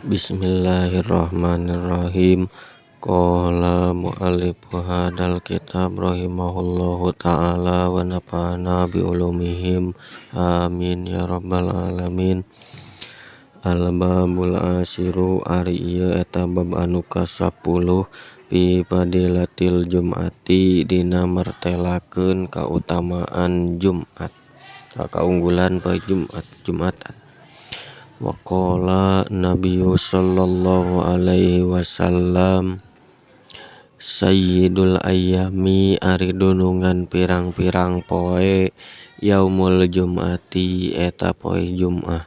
Bismillahirrahmanirrahim. Qala mu'allifu hadal kitab rahimahullahu ta'ala wa nafa'ana bi ulumihim. Amin ya rabbal alamin. Al-babul asiru ari ieu eta bab anu ka-10 fi fadilatil jum'ati dina mertelakeun kautamaan Jumat, kaunggulan poe Jumat, Jumatan. Wa qala Nabiyyu sallallahu alaihi wasallam sayyidul ayyami ari dunungan pirang-pirang poe yaumul jum'ati eta poe Jum'ah.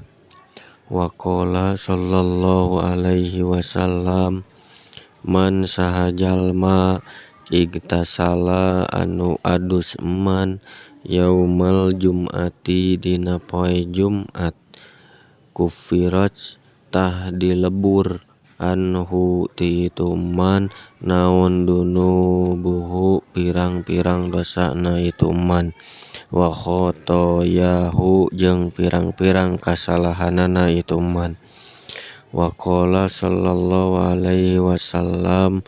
Wa qala sallallahu alaihi wasallam man saha jalma igtasala anu adus man yaumal jum'ati dina poe Jumat kuffirat tah dilebur anhu ti itu man naon dunubuhu pirang-pirang dosana itu man wa khotoyahu jeung pirang-pirang kasalahanana itu man. Wa qala sallallahu alaihi wasallam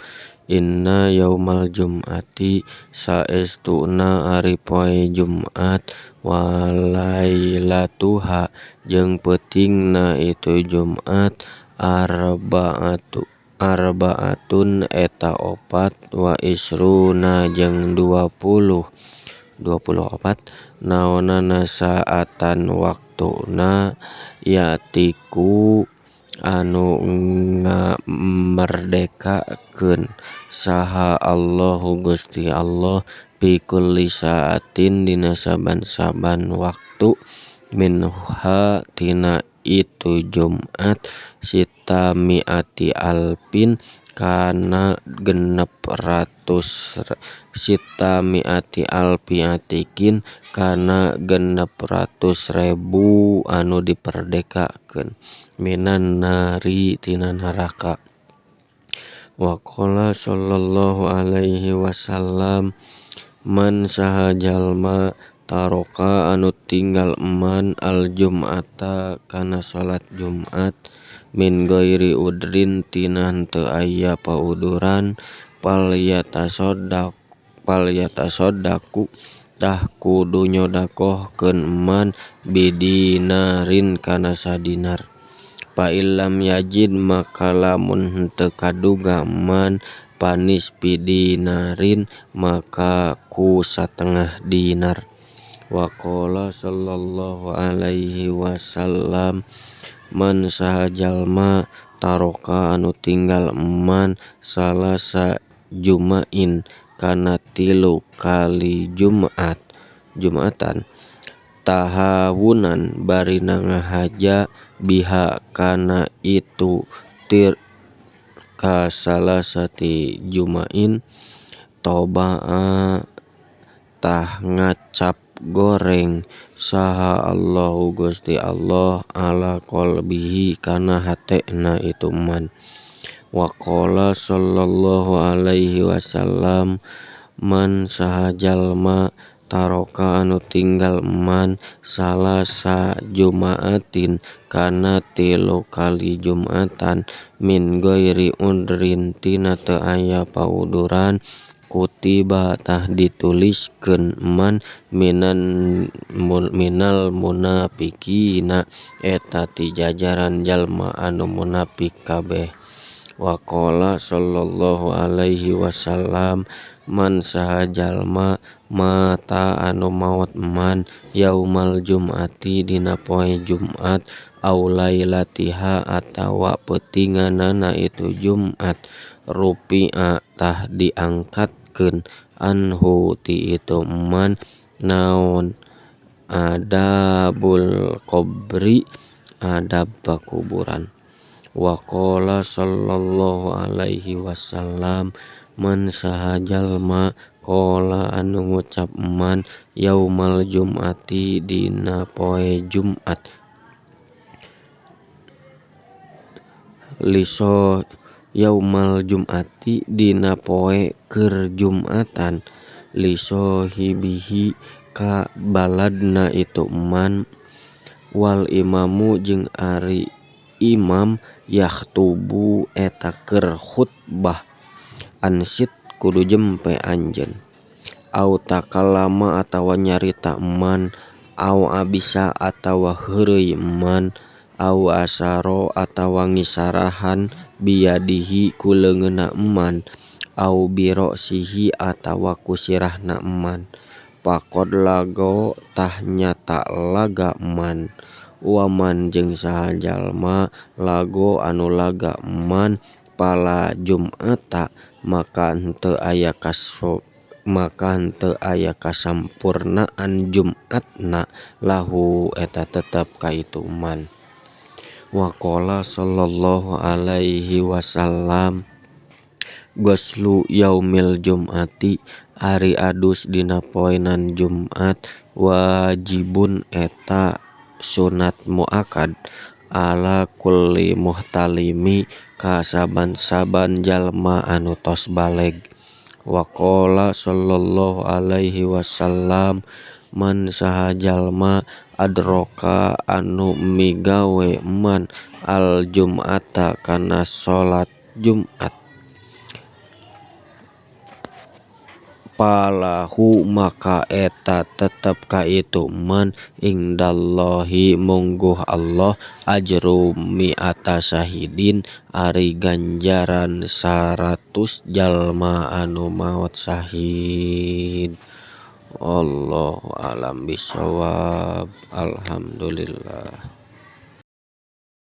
inna yaumal jum'ati saestuna ari poe Jumat wa lailatuha jeung peutingna itu Jumat arbaatun eta opat wa isruna jeung 24 naonana saatan waktuna yatiku anu ngamerdekakeun saha Allahu Gusti Allah fi kulli saatin dina saban-saban waktu minha tina itu Jumat sita miati alfin kana 600 sita miati alfi atikin kana 600.000 anu diperdekakeun minan nari tina neraka. Wa qala sallallahu alaihi wasallam man saha jalma taroka anu tinggal eman al jum'ata kana salat Jumat min ghairi udrin tina henteu aya pauduran fal yatasaddaqu tah kudu nyodakohkeun eman bidinarin kana sadinar. Fa illam yajid maka lamun henteu kaduga eman panisfi dinarin maka ku satengah dinar. Wa qala sallallahu alaihi wasallam man saha jalma taroka anu tinggal eman salasa jumain kana 3 kali Jumat Jumatan tahawunan barina ngahaja biha kana itu tir ka salasati jumain tobaa tah ngacap goreng saha Allahu Gusti Allah ala qalbihi kana hatena itu man. Wa qala sallallahu alaihi wasallam man saha jalma taroka anu tinggal man salasa jumaatin kana 3 kali Jumatan min ghairi udrin tina teu aya pauduran kutiba tah dituliskeun man minal munafikina eta ti jajaran jalma anu munafik kabeh. Wa qala sallallahu alaihi wasallam man saha jalma mata anu maot man yaumal jum'ati dina poe Jumat au lailatiha atawa peutinganana itu Jumat rufi'a tah diangkatkeun anhu ti itu man naon adabul qabri adab pakuburan. Wa qala sallallahu alaihi wasallam man saha jalma qala anu ngucap man yaumal jum'ati dina poe Jumat liso yaumal jum'ati dina poe keur Jumatan lisohibihi ka baladna itu man wal imamu jeung ari imam yakhtubu eta keur khutbah ansit kudu jempe anjeun au takallama atawa nyarita man au abisa atawa heureuy man au asaro atawa ngisarahan biyadihi ku leungeunna man au birosihi atawa ku sirahna man faqad lago tah nyata laga man waman jeung saha jalma lago anu laga man pala jum'ata maka henteu aya kasampurnaan Jumatna lahu eta tetep ka itu man. Waqala sallallahu alaihi wasallam ghuslu yaumil jum'ati ari adus dina poenan Jumat wajibun eta sunat muakkad ala kulli muhtalimi ka saban-saban jalma anu tos baleg. Waqala sallallahu alaihi wasallam man saha jalma adroka anu migawe man al jum'ata kana salat Jumat falahu maka eta tetep ka itu man indallahi mungguh Allah ajru mi'ata syahidin ari ganjaran 100 jalma anu maot syahid. Allahu a'lam bishawab. Alhamdulillah.